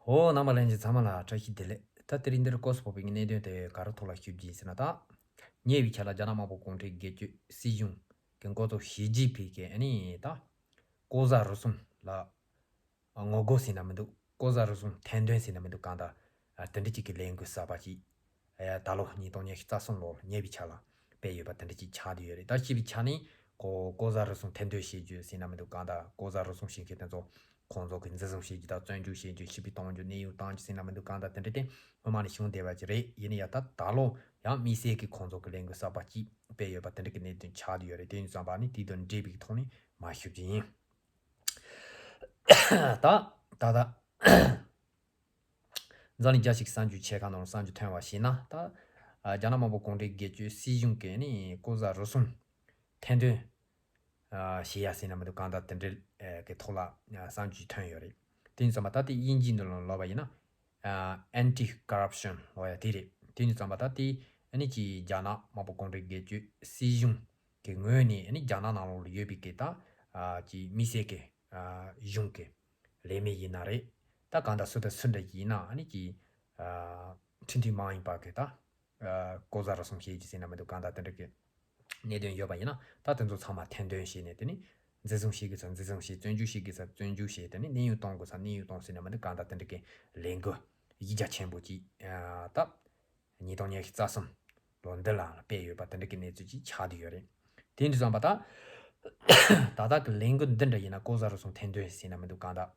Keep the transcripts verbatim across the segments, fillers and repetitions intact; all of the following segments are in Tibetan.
ཧོ། རྣམ་པ་ལྷན་རྒྱས་ཚང་མ་ལ་བཀྲ་ཤིས་བདེ་ལེགས། ད་དེ་རིང་འདིར་སྐོར་སུ་ཕོག་པའི་གནད་དོན་དེ་ག་རེ་ཐོག་ལ་ཞུ་རྒྱུ་ཡིན་ཟེར་ན། ད་ཉེ་བའི་ཆར་ལ་རྒྱ་ནག་དམར་པོ་གུང་ཁྲན་སྒེར་གཅོད་སྲིད་གཞུང་གི་འགོ་གཙོ་ཞི་ཅིན་ཕིང་གིས་ཨ་ནི་ད་ལྐོག་ཟ་རུལ་སུངས་ལ་ངོ་རྒོལ་ཟེར་ན་མི་འདུག་ལྐོག་ཟ་རུལ་སུངས་ཐེར་འདོན་ཟེར་ན་མི་འདུག་གང་ལྟར་དེ་འདྲ་ཅིག་གི་ལས་འགུལ་གསར་པ་ཅིག་ད་ལོ་ཉིས་སྟོང་ཉི་ཤུ་རྩ་གསུམ་ལོར་ཉེ་བའི་ཆར་ལ་སྤེལ་ཡོད་པ་དེ་འདྲ་ཅིག་ཆགས་བསྡད་ཡོད་རེད། ད་སྤྱི་པའི་ཆ་ནས་ཁོ་ལྐོག་ཟ་རུལ་སུངས་ཐེར་འདོན་བྱེད་རྒྱུ་ཟེར་ན་མི་འདུག་གང་ལྟར་ལྐོག་ཟ་རུལ་སུངས་བྱེད་མཁན་དེ་ཚོ་ཁོང་ཚོ་གི་འཛིན་བཟུང་བྱེད་རྒྱུ་དང་བཙོན་འཇུག་བྱེད་རྒྱུ། ཕྱིར་འབུད་གཏོང་རྒྱུ། གནས་དབྱུང་གཏོང་རྒྱུ་ཟེར་ན་མི་འདུག་གང་ལྟར་དེ་འདྲ་དེ་སྔོན་མ་ནས་བྱུང་བསྡད་པ་ཅིག་རེད། ཡིན་ན་ཡང་ད་ད་ལོ་ཡང་དམིགས་བསལ་གྱི་ཁོང་ཚོ་གི་ལས་འགུལ་གསར་པ་ཅིག་སྤེལ་ཡོད་པ་དེ་འདྲ་གི་གནད་དོན་ཆགས་བསྡད་ཡོད་རེད། དེ་ཡིན་ཙང་པ་ནི་དེ་དང་འབྲེལ་བའི་ཐོག་ནས་མར་ཞུ་རྒྱུ་ཡིན། ད་ད་ད་འཛམ་གླིང་རྒྱལ་སྤྱི་གི་གསར་འགྱུར་ཆེ་ཁག་ནང་གསར་འགྱུར་ཐོན་པ་ཞིག་ན། ད་ཨ་རྒྱ་ནག་དམར་པོ་གུང་ཁྲན་སྒེར་གཅོད་སྲིད་གཞུང་གིས་ནི་ལྐོག་ཟ་རུལ་སུངས་ཐེར་འདོན་ཨ་བྱེད་ཡ་ཟེར་ན་མི་འདུག་གང་ལྟར་དེ་འདྲའི་ཨ་གི་ཐོག་ལ་ཨ་གསར་འགྱུར་ཐོན་ཡོད་རེད། དེ་ཡིན་ཙང་མ་ད་དེ་དབྱིན་ཇིའི་ནང་ལ་ལབ་པ་ཡིན་ན་ཨ་Anti Corruption ལབ་ཡ་དེ་རེད། དེ་ཡིན་ཙང་མ་ད་དེ་ཨ་ནི་ཅིག་རྒྱ་ནག་དམར་པོ་གུང་ཁྲན་སྒེར་གཅོད་སྲིད་གཞུང་གི་ངོས་ནས་ཨ་ནི་རྒྱ་ནག་ནང་ལོགས་ལ་ཡོད་པའི་གི་ད་ཨ་ཅིག་དམིགས་བསལ་གི་ཨ་གཞུང་གི་ལས་མི་ཡིན་ན་རེད། ད་གང་ལྟར་སུ་དང་སུ་འདྲ་ཡིན་ན་ཨ་ནི་ཅིག་ཨ་ཁྲིམས་མཐུན་མ་ཡིན་པ་གི་ད་ཨ་ལྐོག་ཟ་རུལ་སུངས་བྱེད་རྒྱུ་ཟེར་ན་མི་འདུག་གང་ལྟར་དེ་འདྲ་གི་གནད་དོན་ཡོད་པ་ཡིན་ན། ད་དེ་ཚོ་ཚང་མ་ཐེར་འདོན་བྱས་ནས་དེ་ནི་འཛིན་བཟུང་བྱེད་དགོས་ས་འཛིན་བཟུང་བྱེད། བཙོན་འཇུག་བྱེད་དགོས་ས་བཙོན་འཇུག་བྱེད། དེ་ནི་གནས་དབྱུང་གཏོང་དགོས་ས་གནས་དབྱུང་གཏོང་ཟེར་ན་མི་འདུག་གང་ལྟར་དེ་འདྲ་གི་ལས་འགུལ་གཞི་རྒྱ་ཆེན་པོ་ཅིག་ཨ་ད་ཉིས་སྟོང་ཉི་ཤུ་རྩ་གསུམ་ལོ་འདི་ལ་སྤེལ་ཡོད་པ་དེ་འདྲ་གི་གནས་ཚུལ་ཅིག་ཆགས་བསྡད་ཡོད་རེད། དེ་འདྲ་ཙམ་པ་ད་ད་ལྟ་གི་ལས་འགུལ་འདི་འདྲ་ཡིན་ན་ལྐོག་ཟ་རུལ་སུངས་ཐེར་འདོན་ཟེར་ན་མི་འདུག་གང་ལྟར་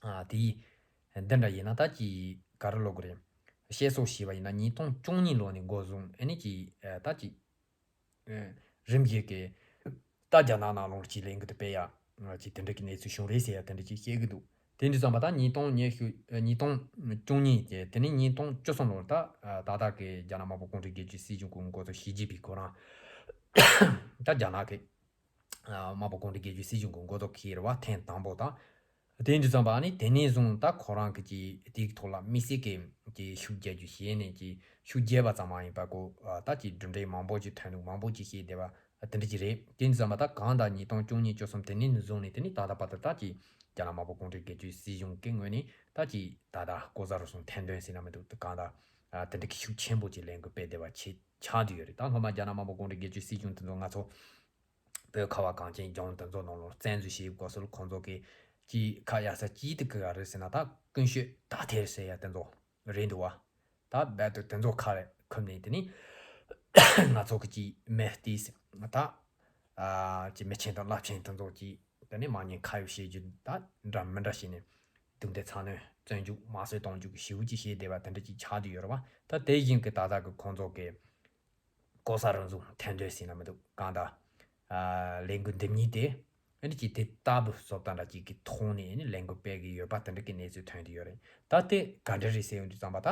ཨ་དེ་འདི་འདྲ་ཡིན་ན་ད་ཅིག་ག་རེ་ལབ་དགོས་རེད། བཤད་སྲོལ་བྱས་པ་ཡིན་ན་ཉིས་སྟོང་བཅུ་གཉིས་ལོ་ནས་འགོ་བཟུང་ཨ་ནི་ཅིག་ཨ་ད་ཅིག་ཨ་རིམ་བཞིན་གྱི་ད་རྒྱ་ནག་ནང་ལོགས་ཀྱི་ལས་འགུལ་དེ་སྤེལ་ཡ་ཅིག་དེ་འདྲ་གི་གནས་ཚུལ་བྱུང་རེད་ཟེར་ཡ་དེ་འདྲ་ཅིག་བཤད་གི་འདུག་དེ་འདྲ་ཙམ་པ་ད་ཉིས་སྟོང་ཉི་ཤུ་ཉིས་སྟོང་བཅུ་གཉིས་དེ་དེ་ནས་ཉིས་སྟོང་བཅུ་གསུམ་ལོར་ད་ད་ལྟ་གི་རྒྱ་ནག་དམར་པོ་གུང་ཁྲན་སྒེར་གཅོད་སྲིད་གཞུང་གི་འགོ་གཙོ་ཞི་ཅིན་ཕིང་ཁོ་རང་ད་རྒྱ་ནག་གི་དམར་པོ་གུང་ཁྲན་སྒེར་གཅོད་སྲིད་གཞུང་གི་འགོ་གཙོ་གིས་རེད་བ། ཐེངས་དང་པོ་དང་། དེ་འདྲ་ཙམ་པ་ནི་དེ་ནས་བཟུང་ད་ཁོ་རང་གི་ཅིག་དེའི་ཐོག་ལ་དམིགས་བསལ་གྱི་ཅིག་ཤུགས་རྒྱག་རྒྱུ་བྱས་ནས་ཅིག་ཤུགས་རྒྱག་པ་ཙམ་མ་ཡིན་པ་ཁོ་ད་ཅིག་གྲུབ་འབྲས་མང་པོ་ཅིག་ཐོན་འདུག་མང་པོ་ཅིག་བཤད་བསྡད་པ་དེ་འདྲ་ཅིག་རེད། དེ་འདྲ་ཙམ་པ་ད་གང་ལྟར་ཉིས་སྟོང་བཅུ་གཉིས་བཅུ་གསུམ་དེ་ནས་བཟུང་ནས་དེ་ནས་ད་ལྟ་བར་དུ་ད་ཅིག་རྒྱ་ནག་དམར་པོ་གུང་ཁྲན་སྒེར་གཅོད་སྲིད་གཞུང་གི་ངོས་ནས་ད་ཅིག་ད་ལྟ་ལྐོག་ཟ་རུལ་སུངས་ཐེར་འདོན་ཟེར་ན་མི་འདུག་གང་ལྟར་དེ་འདྲ་གི་ཤུགས་ཆེན་པོ་ཅིག་ལས་འགུལ་སྤེལ་བསྡད་པ་ཆེ་ཆགས་བསྡད་ཡོད་རེད། ད་སྔོན་མ་རྒྱ་ནག་དམར་པོ་གུང་ཁྲན་སྒེར་གཅོད་སྲིད་གཞུང་དེ་ཚོ་ང་ཚོ་བོད་ཁ་བ་གངས་ཅན་ལྗོངས་དེ་ཚོ་ནང་ལ་བཙན་འཛུལ་བྱེད་དགོས་སོགས་ཁོང་ཚོ་གི་ཅིག་ཁ་ཡ་ས་ཅིག་དེ་གི་ག་རེ་ཟེར་ན་ད་ཀུན་སྤྱོད་དག་ཐེར་ཟེར་ཡ་དེ་ཚོ་རེད་འདུག་བ། ད་རྦད་དེ་དེ་ཚོ་ཁ་རེ་ཁུར་ནས་དེ་ནི་ང་ཚོ་གི་ཅིག་མི་དེ་ད་ཨ་ཅིག་མི་ཆེན་དང་བླ་ཆེན་དེ་ཚོ་ཅིག་དེ་ནི་མ་ཉེས་ཁ་གཡོགས་བྱེད་རྒྱུ་ད་འདྲ་མི་འདྲ་བྱས་ནས་རྡུང་རྡེག་ཚ་གནོན་བཙོན་འཇུག་དམར་གསོད་གཏོང་རྒྱུ་གི་ཞེ་པོ་ཅིག་བྱས་བསྡད་པ་དེ་འདྲ་ཅིག་ཆགས་བསྡད་ཡོད་རེད་བ། ད་དེ་བཞིན་གི་ད་ལྟ་གི་ཁོང་ཚོ་གི་ལྐོག་ཟ་རུལ་སུངས་ཐེར་འདོན་ཟེར་ན་མི་འདུག་གང་ལྟར། ཨ་ལས་འགུལ་འདི་གཉིས་དེ་ཨ་ནི་ཅིག་དེ་ལྟ་བུ་བཟོ་ལྟ་འདྲ་ཅིག་གི་ཐོག་ནས་ཨ་ནི་ལས་འགུལ་སྤེལ་གི་ཡོད་པ་དེ་འདྲ་གི་གནས་ཚུལ་ཐོན་གི་ཡོད་རེད། ད་དེ་ག་འདྲ་རེད་ཟེར་ཡོང་དུས་ཙམ་པ་ད་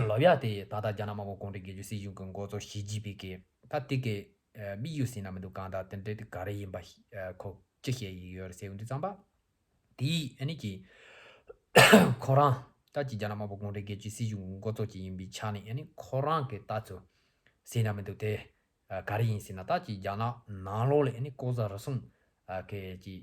ལབ་ཡ་དེ་ད་ལྟ་རྒྱ་ནག་དམར་པོ་གུང་ཁྲན་སྒེར་གཅོད་སྲིད་གཞུང་གི་འགོ་གཙོ་ཞི་ཅིན་ཕིང་གིས་ད་དེ་གི་ཨ་དམིགས་ཡུལ་ཟེར་ན་མི་འདུག་གང་ལྟར་དེ་འདྲ་དེ་ག་རེ་ཡིན་པ་ཨ་ཁོ་ཅི་བཤད་ཡི་ཡོད་རེད་ཟེར་ཡོང་དུས་ཙམ་པ། དེའི་ཨ་ནི་ཀྱི་ཁོ་རང་ད་ཀྱི་རྒྱ་ནག་དམར་པོ་གུང་ཁྲན་སྒེར་གཅོད་སྲིད་གཞུང་འགོ་གཙོ་ཅིག་ཡིན་པའི་ཆ་ནས་ཨ་ནི་ཁོ་རང་གི་ལྟ་ཚུལ་ཟེར་ན་མི་འདུག་དེ་ག་རེ་ཡིན་ཟེར་ན། ད་ཀྱི་རྒྱ་ནག་ནང་ལོགས་ལ་ཨ་ནི་ལྐོག་ཟ་རུལ་སུངས་གི་ཀྱི་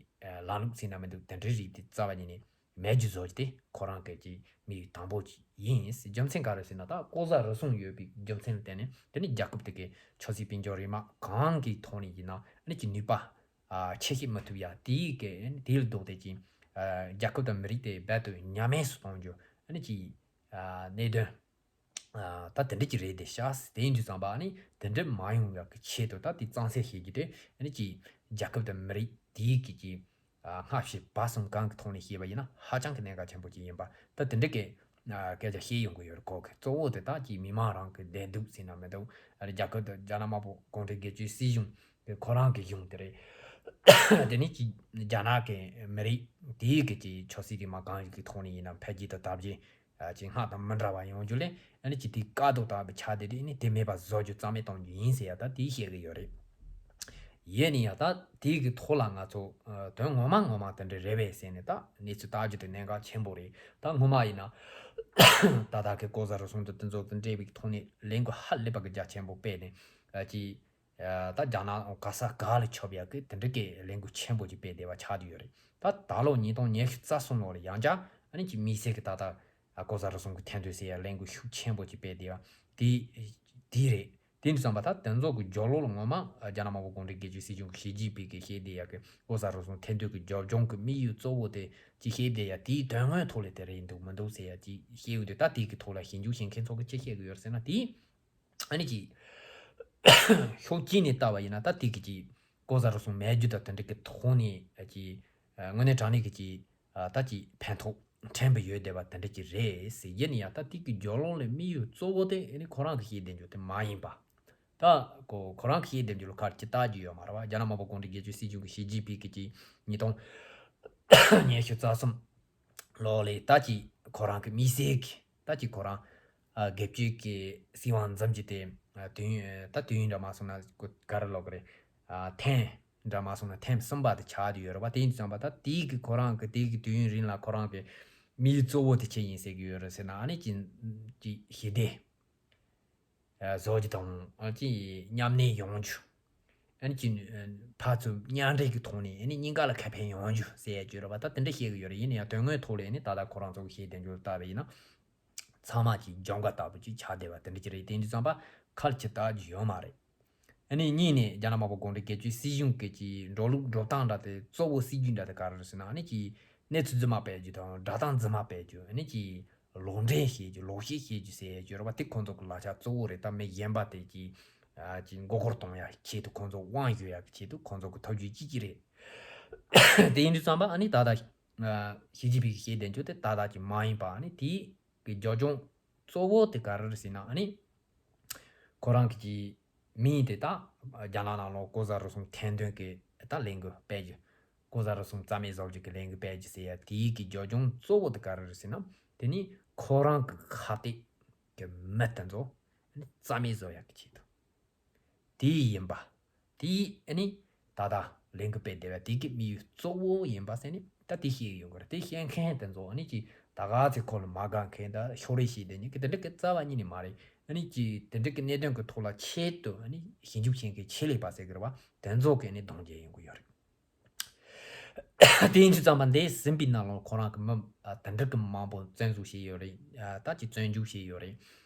ལམ་ལུགས་ཟེར་ན་མི་འདུག་དེ་འདྲའི་རིགས་དེ་རྩ་བ་ཉིད་ནས་མེད་རྒྱུ་བཟོ་རྒྱུ་དེ་ཁོ་རང་གི་ཀྱི་དམིགས་ཡུལ་དང་པོ་ཅིག་ཡིན། རྒྱུ་མཚན་ག་རེ་ཟེར་ན། ད་ལྐོག་ཟ་རུལ་སུངས་ཡོད་པའི་རྒྱུ་མཚན་ལ་བརྟེན་ནས་དེ་ནི་རྒྱལ་ཁབ་དེ་གའི་ཆབ་སྲིད་དཔལ་འབྱོར་རིག་དམག་གང་གི་ཐོག་ནས་ཡིན་ན་ཨ་ནི་ཀྱི་ནུས་པ་ཨ་ཆེ་བཞེས་མི་ཐུབ་ཡ་དེའི་གི་དེ་ལ་ལྡོག་སྟེ་ཀྱི་ཨ་རྒྱལ་ཁབ་དང་མི་རིགས་དེ་རྦད་དེ་ཉམས་དམས་སུ་གཏོང་རྒྱུ་ཨ་ནི་ཀྱི་ཨ་གནད་དོན་ཨ་ད་དེ་འདྲ་ཅིག་རེད་དེ་ཤག་དེ་ཡིན་དུས་ཙམ་པ་ཨ་ནི་དེ་འདྲ་མ་ཡོང་ཡག་གི་ཆེད་དུ་ད་དེ་གཙང་སེལ་བྱེད་རྒྱུ་དེ་ཨ་ནི་ཀྱི་རྒྱལ་ཁབ་དང་མི་རིགས་དེའི་གི་ཀྱི་ཨ་སྔ་ཕྱི་བར་གསུམ་གང་གི་ཐོག་ནས་བཤད་པ་ཡིན་ན་ཧ་ཅང་གི་གནད་འགག་ཆེན་པོ་ཅིག་ཡིན་པ་ད་དེ་འདྲ་གི་ཨ་སྐད་ཆ་བཤད་ཡོང་གི་ཡོད་རེད། ཁོ་གི་གཙོ་བོ་དེ་ད་ཀྱི་མི་མང་རང་གི་བདེ་སྡུག་ཟེར་ན་མི་འདུག་ཨ་རི་རྒྱལ་ཁབ་དང་རྒྱ་ནག་དམར་པོ་གུང་ཁྲན་སྒེར་གཅོད་སྲིད་གཞུང་གི་ཁོ་རང་གི་གཞུང་དེ་རེད། དེ་ནི་ཀྱི་རྒྱ་ནག་གི་མི་རིགས་དེའི་གི་ཀྱི་ཆབ་སྲིད་རིག་དམག་གང་ཞིག་གི་ཐོག་ནས་ཡིན་ན་འཕེལ་རྒྱས་དང་དར་རྒྱས་ཨ་ཅིག་སྔར་དང་མི་འདྲ་བ་ཡོང་རྒྱུ་ལས་ཨ་ནི་ཅིག་དེའི་དཀའ་སྡུག་དང་བའི་ཆ་དེ་དེ་ནི་དེ་མེད་པ་བཟོ་རྒྱུ་རྩ་མེད་གཏོང་རྒྱུ་ཡིན་ཟེར་ཡ་ད་དེའི་བཤད་གི་ཡོད་རེད། ཡིན་ནི་ཡང་ད་དེའི་གི་ཐོག་ལ་ང་ཚོ་ཨ་དོན་ངོ་མ་ངོ་མ་དེ་འདྲ་རེད་པས་ཟེར་ནས་ད་གནས་ཚུལ་ལྟ་རྒྱུ་དེ་གནད་འགག་ཆེན་པོ་རེད། ད་སྔོན་མ་ཡིན་ན་ད་ལྟ་གི་ལྐོག་ཟ་རུལ་སུངས་དང་དེ་ཚོ་དང་འབྲེལ་བའི་ཐོག་ནས་ལས་འགུལ་ཧ་ལས་པ་གི་རྒྱ་ཆེན་པོ་སྤེལ་ནས་ཨ་ཅིག་ཨ་ད་རྒྱ་ནག་ག་ས་ག་ལ་ཁྱབ་ཡག་གི་དེ་འདྲ་གི་ལས་འགུལ་ཆེན་པོ་ཅིག་སྤེལ་བསྡད་པ་ཆགས་བསྡད་ཡོད་རེད། ད་ད་ལོ་ཉིས་སྟོང་ཉི་ཤུ་རྩ་གསུམ་ལོ་ལ་ཡང་བསྐྱར་ ཨ་ནི་ཅིག་དམིགས་བསལ་གྱི་ད་ལྟ་ལྐོག་ཟ་རུལ་སུངས་ཀྱི་ཐེར་འདོན་ཟེར་ཡ་ལས་འགུལ་ཤུགས་ཆེན་པོ་ཅིག་སྤེལ་བསྡད་ཡ་དེ་དེ་རེད། དེ་འདྲ་བསམ་པ་ད་དེ་ཚོ་གི་རྒྱབ་ལོགས་ལ་ངོ་མ་རྒྱ་ནག་དམར་པོ་གུང་ཁྲན་སྒེར་གཅོད་སྲིད་གཞུང་གི་ཞི་ཅིན་ཕིང་གིས་བཤད་བསྡད་ཡ་གི་ལྐོག་ཟ་རུལ་སུངས་ཐེར་འདོན་གྱི་རྒྱབ་ལྗོངས་ཀྱི་དམིགས་ཡུལ་གཙོ་བོ་དེ་ཅིག་བཤད་བསྡད་ཡ་དེའི་དོན་དངོས་ཐོག་ལ་དེ་རེད་འདུག་མི་འདུག་ཟེར་ཡ་ཅིག་བཤད་ཡོད་དུས། ད་དེ་གི་ཐོག་ལ་ཞིབ་འཇུག་བྱེད་མཁན་ཚོ་གིས་ཅི་བཤད་གི་ཡོད་རེད་ཟེར་ན། དེ་ཨ་ནི་ཅིག་ཕྱོགས་གཅིག་ནས་བལྟས་པ་ཡིན་ན་ད་དེ་གི་ཅིག་ལྐོག་ཟ་རུལ་སུངས་མེད་རྒྱུ་དང་དེ་འདྲ་གི་ཐོག་ནས་ཅིག་དངོས་གནས་དྲང་གནས་ཀྱི་ཅིག་ད་ཅིག་ཕན་ཐོགས་ཕྲན་བུ་ཡོད་བསྡད་པ་དེ་འདྲ་ཅིག་རེད་ཟེར། ཡིན་ན་ཡང་ད་དེ་གི་རྒྱབ་ལོགས་ལ་དམིགས་ཡུལ་གཙོ་བོ་དེ་ཨ་ནི་ཁོ་རང་གི་བཤད་བསྡད་རྒྱུ་དེ་མ་ཡིན་པ། ད་ཁོ་ཁོ་རང་གི་བཤད་བསྡད་རྒྱུ་ལ་ཁ་ཅིག་ལྟ་རྒྱུ་ཡོད་མ་རེད་བ། རྒྱ་ནག་དམར་པོ་གུང་ཁྲན་སྒེར་གཅོད་སྲིད་གཞུང་གི་ཞི་ཅིན་ཕིང་གི་ཅིག་ཉིས་སྟོང་ཉི་ཤུ་རྩ་གསུམ་ལོ་ལས་ད་ཅིག་ཁོ་རང་གི་དམིགས་བསལ་གྱི་ད་ཅིག་ཁོ་རང་ཨ་སྒེར་གཅོད་ཀྱི་སྲིད་དབང་འཛིན་རྒྱུ་དེ་ཨ་དུས་ཡུན་ད་དུས་ཡུན་འདྲ་མ་སོང་ན་ག་རེ་ལབ་དགོས་རེད། ཨ་ཐེངས་འདྲ་མ་སོང་ན་ཐེངས་གསུམ་པ་དེ་ཆགས་བསྡད་ཡོད་རེད་བ། དེ་ཡིན་དུས་ཙམ་པ་ད་དེའི་གི་ཁོ་རང་གི་དེའི་གི་དུས་ཡུན་རིང་ལ་ཁོ་རང་གི་དམིགས་ཡུལ་གཙོ་བོ་དེ་ཅི་ཡིན་ཟེར་གི་ཡོད་རེད་ཟེར་ན། ཨ་ནི་ཅིག་ཅིག་ཞི་བདེ་བཟོ་རྒྱུ་དང་ཨ་ཅིག་མཉམ་གནས་ཡོང་རྒྱུ། ཨ་ནི་ཅིག་ཕར་ཚུར་མཉམ་འབྲེལ་གྱི་ཐོག་ནས་ཨ་ནི་གཉིས་ཀ་ལ་ཁེ་ཕན་ཡོང་རྒྱུ་ཟེར་ཡ་ཅིག་ཡོད་རེད་བ། ད་དེ་འདྲ་བཤད་གི་ཡོད་རེད། ཡིན་ན་ཡང་དོན་དངོས་ཐོག་ལ་ཨ་ནི་ད་ལྟ་ཁོ་རང་ཚོ་གི་བཤད་དེ་འཇོག་ལྟ་བ་ཡིན་ན། ཚང་མ་ཅིག་སྦྱོང་ག་ལྟ་བུ་ཅིག་ཆགས་བསྡད་པ་དེ་འདྲ་ཅིག་རེད། དེ་འདྲ་བསམ་པ་ཁ་ལ་ཅིག་ལྟ་རྒྱུ་ཡོད་མ་རེད། ཨ་ནི་གཉིས་ནས་རྒྱ་ནག་དམར་པོ་གུང་ཁྲན་སྒེར་གཅོད་སྲིད་གཞུང་གི་ཅིག་འགྲོ་ལུགས་འགྲོ་སྟངས་འདྲ་དེ་གཙོ་བོ་སྲིད་ཇུས་འདྲ་དེ་ག་རེ་རེད་ཟེར་ན། ཨ་ནི་ཅིག་གནས་ཚུལ་རྫུན་མ་སྤེལ་རྒྱུ་དང་སྒྲ་གདངས་རྫུན་མ་སྤེལ་རྒྱུ། ཨ་ནི་ཅིག་ལོག་འགྲེལ་བྱེད་རྒྱུ་ལོག་བཤད་བྱེད་རྒྱུ་ཟེར་ཡ་ཅིག་ཡོད་རེད་བ། དེ་ཁོང་ཚོ་གི་ལག་ཆ་གཙོ་བོ་རེད། ད་མི་གཞན་པ་དེ་ཅིག་ཨ་ཅིག་མགོ་སྐོར་གཏོང་ཡ་ཆེད་དུ་ཁོང་ཚོ་དབང་ཡོད་ཡ་གི་ཆེད་དུ་ཁོང་ཚོ་གི་ཐབས་ཇུས་གཅིག་གཅིག་རེད། དེ་ཡིན་དུས་ཙམ་པ་ཨ་ནི་ད་ལྟ་ཞི་ཅིན་ཕིང་གིས་བཤད་བསྡད་རྒྱུ་དེ་ཏག་ཏག་ཅིག་མ་ཡིན་པ། ཨ་ནི་དེའི་གི་རྒྱབ་ལྗོངས་གཙོ་བོ་དེ་ག་རེ་རེད་ཟེར་ན། ཨ་ནི་ཁོ་རང་གི་ཅིག་མིང་དེ་ད་རྒྱ་ནག་ནང་ལོགས་ལྐོག་ཟ་རུལ་སུངས་ཐེར་འདོན་གྱི་ད་ལས་འགུལ་སྤེལ་རྒྱུ། ལྐོག་ཟ་རུལ་སུངས་རྩ་མེད་བཟོ་རྒྱུ་གི་ལས་འགུལ་སྤེལ་རྒྱུ་ཟེར་ཡ་དེའི་གི་རྒྱབ་ལྗོངས་གཙོ་བོ་དེ་ག་རེ་རེད་ཟེར་ན། དེ་ནི་ཁོ་རང་གི་ཁ་གཏད་ཀྱི་མི་དེ་ཚོ་ཨ་ནི་རྩ་མེད་བཟོ་ཡ་གི་ཆེད་དུ། དེ་ཡིན་པ། དེ་ཨ་ནི་ད་ལྟ་ལས་འགུལ་སྤེལ་བསྡད་པ་དེ་གི་དམིགས་ཡུལ་གཙོ་བོ་ཡིན་པ་ཟེར་ནས་ད་དེ་བཤད་ཀྱི་ཡོད་གི་རེད། དེ་བཤད་མཁན་དེ་ཚོ་ཨ་ནི་ཅིག་ད་ག་ཚོད་ཁོ་ལ་མ་དགའ་མཁན་ད་ཕྱོགས་རིས་བྱེད་བསྡད་མཁན་གི་དེ་འདྲ་གི་རྩ་བ་ཉིད་ནས་མ་རེད། ཨ་ནི་ཅིག་དེ་འདྲ་གི་གནད་དོན་གི་ཐོག་ལ་ཆེད་དུ་ཨ་ནི་ཞིབ་འཇུག་བྱེད་མཁན་ཆེད་ལས་པ་ཟེར་གི་རེད་བ། དེ་ཚོ་གི་ཨ་ནི་གདོང་རྒྱན་ཡོང་གི་ཡོད་རེད། དེ་ཡིན་དུས་ཙམ་པ་འདས་ཟིན་པའི་ནང་ལོགས་ཁོ་རང་གི་མི་ཨ་དེ་འདྲ་གི་མང་པོ་བཙོན་འཇུག་བྱས་ཡོད་རེད། ཨ་ད་ཅིག་བཙོན་འཇུག་བྱས་ཡོད་རེད།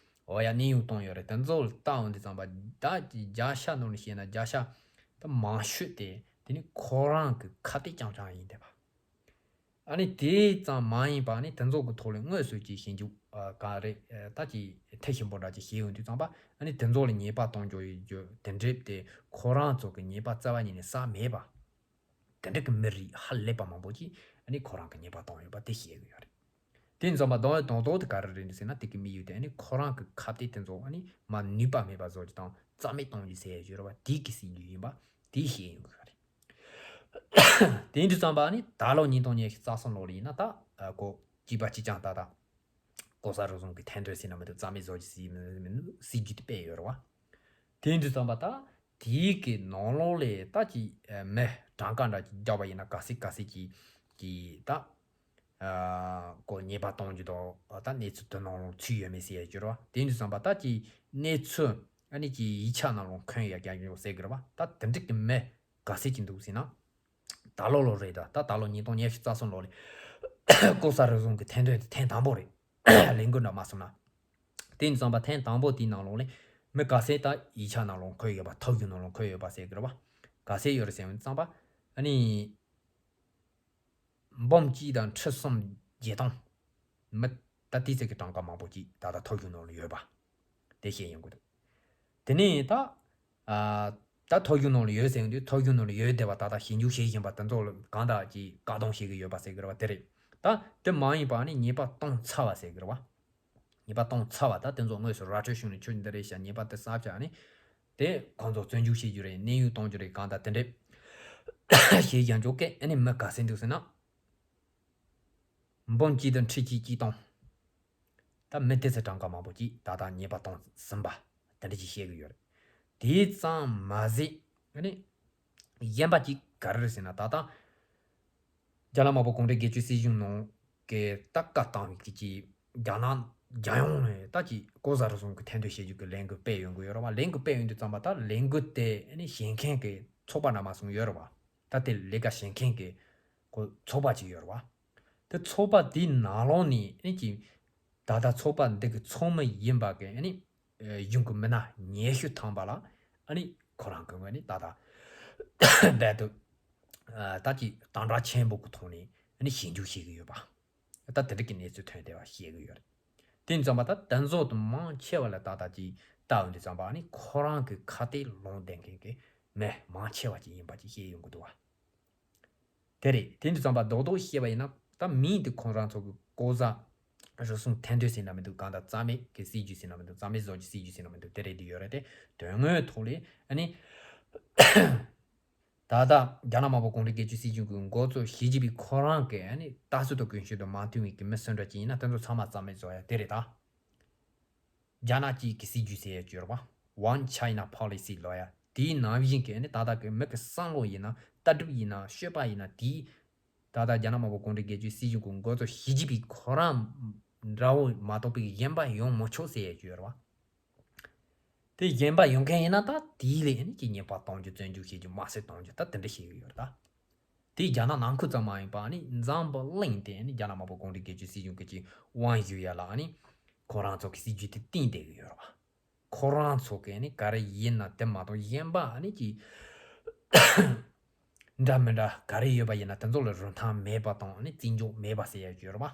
འོ་ཡ་གནས་དབྱུང་བཏང་ཡོད་རེད། དེ་ཚོ་ལ་བལྟ་འོང་དུས་ཙམ་པ་ད་ཅིག་བརྒྱ་ཆ་ནང་ནས་བཤད་ན་བརྒྱ་ཆ་ད་མང་ཤོས་དེ་དེ་ནི་ཁོ་རང་གི་ཁ་གཏད་རྐྱང་རྐྱང་ཡིན་བསྡད་པ། ཨ་ནི་དེ་ཙམ་མ་ཡིན་པ་ནི་དེ་ཚོ་གི་ཐོག་ལ་དངོས་སུ་ཅིག་ཞིབ་འཇུག་ཨ་ག་རེ་ཨ་ད་ཅིག་མཐིལ་ཞིབ་པོ་འདྲ་ཅིག་བྱས་ཡོང་དུས་ཙམ་པ་ཨ་ནི་དེ་ཚོ་ལ་ཉེས་པ་གཏོང་རྒྱུ་ཡོད་རྒྱུ་དེ་འདྲ་དེ་ཁོ་རང་ཚོ་གི་ཉེས་པ་རྩ་བ་ཉིད་ནས་བསགས་མེད་པ། དེ་འདྲ་གི་མི་རིགས་ཧ་ལས་པ་མང་པོ་ཅིག་ཨ་ནི་ཁོ་རང་གི་ཉེས་པ་གཏོང་ཡོད་པ་དེ་བཤད་གི་ཡོད་རེད། དེ་ཡིན་ཙམ་པ་གདོང་ཡོད་དོན་ཐོག་དེ་ག་རེ་རེད་འདུག་ཟེར་ན། དེ་གི་དམིགས་ཡུལ་དེ་ཨ་ནི་ཁོ་རང་གི་ཁ་གཏད་དེ་ཚོ་ཨ་ནི་མ་ནུས་པ་མེད་པ་བཟོ་རྒྱུ་དང་རྩ་མེད་གཏོང་རྒྱུ་ཟེར་ཡ་ཡོད་རེད་བ། དེ་གི་སྲིད་ཇུས་ཡིན་པ་དེ་བཤད་ཡོང་གི་ཡོད་རེད། དེ་ཡིན་དུས་ཙམ་པ་ཨ་ནི་ད་ལོ་ཉིས་སྟོང་ཉི་ཤུ་རྩ་གསུམ་ལོ་ལ་ཡིན་ན་ད་ཨ་གོ་གཅིག་པ་གཅིག་རྐྱང་ད་ད་ལྐོག་ཟ་རུལ་སུངས་ཀྱི་ཐེར་འདོན་ཟེར་ན་མི་འདུག་རྩ་མེད་བཟོ་རྒྱུ་ཟེར་ན་མི་འདུག་སྲིད་ཇུས་དེ་སྤེལ་ཡོད་རེད་བ། དེ་ཡིན་དུས་ཙམ་པ་ད་དེའི་གི་ནང་ལོགས་ལས་ད་ཅིག་ཨ་མི་གྲངས་ཀ་འདྲ་ཅིག་བརྒྱབ་པ་ཡིན་ན་ག་ཚད་ག་ཚད་ཅིག་གི་ད་ཨ་ཁོ་ཉེས་པ་གཏོང་རྒྱུ་དང་ད་གནས་ཚུལ་དེ་ནང་ལོགས་ཚུད་ཡོད་མེད་ཟེར་ཡ་ཅིག་རེད་བ། དེ་ཡིན་དུས་ཙམ་པ་ད་ཅིག་གནས་ཚུལ་ཨ་ནི་ཅིག་ཡིག་ཆ་ནང་ལོགས་འཁོད་ཡ་རྒྱག་རྒྱུ་ཟེར་གི་རེད་བ། ད་དེ་འདྲ་གི་མི་ག་ཚད་ཅིག་འདུག་ཟེར་ན། ད་ལོ་ལོ་རེད། ད་ད་ད་ལོ་ཉིས་སྟོང་ཉི་ཤུ་རྩ་གསུམ་ལོ་ལ་ལྐོག་ཟ་རུལ་སུངས་ཀྱི་ཐེར་འདོན་དེ་ཐེངས་དང་པོ་རེད། ལས་འགུལ་འདྲ་མ་སོང་ན། དེ་ཡིན་ཙམ་པ་ཐེངས་དང་པོ་དེའི་ནང་ལོགས་ལས་མི་ག་ཚད་ད་ཡིག་ཆ་ནང་ལོགས་འཁོད་ཡོད་པ་ཐོ་གཞུང་ནང་ལོགས་འཁོད་ཡོད་པ་ཟེར་གི་རེད་བ། ག་ཚད་ཡོད་རེད་ཟེར་ཙམ་པ་ཨ་ནི་འབུམ་གཅིག་དང་ཁྲི་གསུམ་བརྒྱད་སྟོང་མི་ད་དེ་ཚད་ཀྱི་གྲངས་ཀ་མང་པོ་ཅིག་ད་ལྟ་ཐོ་གཞུང་ནང་ལ་ཡོད་པ་དེ་བཤད་ཡོང་གི་འདུག་དེ་ནས་ད་ཨ་ད་ཐོ་གཞུང་ནང་ལ་ཡོད་ཟེར་དུས་ཐོ་གཞུང་ནང་ལ་ཡོད་བསྡད་པ་ད་ལྟ་ཞིབ་འཇུག་བྱེད་བཞིན་པ་དེ་ཚོ་ལ་གང་ལྟར་ཅིག་བཀག་སྡོམ་བྱེད་ཀྱི་ཡོད་པ་ཟེར་གི་རེད་བ། དེ་རེད། ད་དེ་མ་ཡིན་པ་ནི་ཉེས་པ་གཏོང་ཚར་བ་ཟེར་གི་རེད་བ། ཉེས་པ་གཏོང་ཚར་བ་ད་དེ་ཚོ་དངོས་སུ་ར་སྤྲོད་བྱུང་ནས་ཁྱོད་འདི་རེད་ཤག་ཉེས་པ་དེ་བསགས་བྱས་ནི་དེ་ཁོང་ཚོ་བཙོན་འཇུག་བྱེད་རྒྱུ་རེད། གནས་དབྱུང་གཏོང་རྒྱུ་རེད། གང་ལྟར་དེ་འདྲས་བྱེད་ཀྱང་འཇོག་གི་ཨ་ནི་མི་ག་ཚད་འདུག་ཟེར་ན། འབུམ་གཅིག་དང་ཁྲི་གཅིག་གཅིག་སྟོང་། ད་མི་དེ་ཚོ་གྲངས་ཀ་མང་པོ་ཅིག་ད་ལྟ་ཉེས་པ་གཏོང་ཟིན་པ་དེ་འདྲ་ཅིག་བཤད་གི་ཡོད་རེད། དེ་ཙམ་མ་ཟད་ཨ་ནི་གཞན་པ་ཅིག་ག་རེ་རེད་ཟེར་ན། ད་ལྟ་རྒྱ་ནག་དམར་པོ་གུང་ཁྲན་སྒེར་གཅོད་སྲིད་གཞུང་ནང་གི་ད་བཀའ་བཏང་བའི་གི་ཅིག་རྒྱ་ནག་རྒྱལ་ཡོངས་ནས་ད་ཅིག་ལྐོག་ཟ་རུལ་སུངས་ཀྱི་ཐེར་འདོན་བྱེད་རྒྱུ་གི་ལས་འགུལ་སྤེལ་ཡོང་གི་ཡོད་རེད་བ། ལས་འགུལ་སྤེལ་ཡོང་དུས་ཙམ་པ་ད་ལས་འགུལ་དེ་ཨ་ནི་བྱེད་མཁན་གི་ཚོགས་པ་འདྲ་མ་སོང་ཡོད་རེད་བ། ད་དེ་ལས་ཀ་བྱེད་མཁན་གི་ཁོ་ཚོགས་པ་ཅིག་ཡོད་རེད་བ། དེ་ཚོགས་པ་དེའི་ནང་ལོགས་ནས་ཨ་ནི་ཅིག་ད་ལྟ་ཚོགས་པ་འདི་གི་ཚོགས་མི་ཡིན་པ་གི་ཨ་ནི་གཞུང་གི་མི་སྣ་ཉི་ཤུ་ཐམ་པ་ལ་ཨ་ནི་ཁོ་རང་གི་ངོས་ནས་ད་ལྟ་རྦད་དེ་ད་ཅིག་དམ་དྲག་ཆེན་པོ་གི་ཐོག་ནས་ཨ་ནི་ཞིབ་འཇུག་བྱེད་ཀྱི་ཡོད་པ། ད་དེ་འདྲ་གི་གནས་ཚུལ་ཐོན་བསྡད་པ་ཤེས་ཀྱི་ཡོད་རེད། དེ་ཙམ་པ་ད་དེ་ཚོ་དང་མང་ཆེ་བ་ལ་ད་ལྟ་ཅིག་ལྟ་འོང་དུས་ཙམ་པ་ཨ་ནི་ཁོ་རང་གི་ཁ་གཏད་ལོག་བསྡད་མཁན་གྱི་མི་མང་ཆེ་བ་ཅིག་ཡིན་པ་ཅིག་ཤེས་ཡོང་གི་འདུག་བ། དེ་རེད། དེ་འདྲ་ཙམ་པ་རྡོག་རྡོག་བཤད་པ་ཡིན་ན་ད་མིང་དེ་ཁོ་རང་ཚོ་གི་ལྐོག་ཟ་རུལ་སུངས་ཐེར་འདོན་ཟེར་ན་མི་འདུག་གང་ལྟར་རྩ་མེད་ཀྱི་སྲིད་ཇུས་ཟེར་ན་མི་འདུག་རྩ་མེད་བཟོ་རྒྱུ་སྲིད་ཇུས་ཟེར་ན་མི་འདུག་དེ་རེད་དེ་ཡོད་རེད་དེ། དོན་དངོས་ཐོག་ལས་ཨ་ནི་ད་ལྟ་རྒྱ་ནག་དམར་པོ་གུང་ཁྲན་སྒེར་གཅོད་སྲིད་གཞུང་གི་འགོ་གཙོ་ཞི་ཅིན་ཕིང་ཁོ་རང་གི་ཨ་ནི་ལྟ་ཚུལ་དང་ཀུན་སྤྱོད་དང་མ་མཐུན་པའི་གི་མི་སུ་འདྲ་ཅིག་ཡིན་ན་དེ་ཚོ་ཚང་མ་རྩ་མེད་བཟོ་ཡ་དེ་རེད་ད། རྒྱ་ནག་གཅིག་གི་སྲིད་ཇུས་ཟེར་ཡ་ཅིག་ཡོད་རེད་པ། One China Policy ལབ་ཡ་དེའི་ནང་བཞིན་གི་ཨ་ནི་ད་ལྟ་གི་མི་གི་བསམ་བློ་ཡིན་ན་ལྟ་གྲུབ་ཡིན་ན་སྤྱོད་པ་ཡིན་ན་དེའི་ད་ལྟ་རྒྱ་ནག་དམར་པོ་གུང་ཁྲན་སྒེར་གཅོད་སྲིད་གཞུང་གི་འགོ་གཙོ་ཞི་ཅིན་ཕིང་ཁོ་རང་འདྲ་བོ་མ་གཏོགས་པའི་གཞན་པ་ཡོང་མི་ཆོག་ཟེར་ཡ་ཅིག་ཡོད་རེད་པ། དེ་གཞན་པ་ཡོང་མཁན་ཡིན་ན་ད་དེའི་ལས་ཨ་ནི་ཅིག་ཉེས་པ་གཏོང་རྒྱུ་བཙོན་འཇུག་བྱེད་རྒྱུ་དམར་གསོད་གཏོང་རྒྱུ་ད་དེ་འདྲ་བྱེད་ཀྱི་ཡོད་རེད་ད། དེ་རྒྱ་ནག་ནང་ཁུལ་ཙམ་མ་ཡིན་པ་ཨ་ནི་འཛམ་བུ་གླིང་དེ་ཨ་ནི་རྒྱ་ནག་དམར་པོ་གུང་ཁྲན་སྒེར་གཅོད་སྲིད་གཞུང་གི་ཅིག་དབང་ཞུ་ཡ་ལ་ཨ་ནི་ཁོ་རང་ཚོ་གི་སྲིད་ཇུས་དེ་བསྟིང་བསྡད་ཀྱི་ཡོད་རེད་བ། ཁོ་རང་ཚོ་གི་ཨ་ནི་ག་རེ་ཡིན་ན་དེ་མ་གཏོགས་གཞན་པ་ཨ་ནི་ཅིག་འདྲ་མི་འདྲ་ག་རེ་ཡོད་པ་ཡིན་ན་དེ་ཚོ་ལ་རིན་ཐང་མེད་པ་དང་ཨ་ནི་བརྩི་འཇོག་མེད་པ་ཟེར་ཡ་ཅིག་ཡོད་རེད་བ།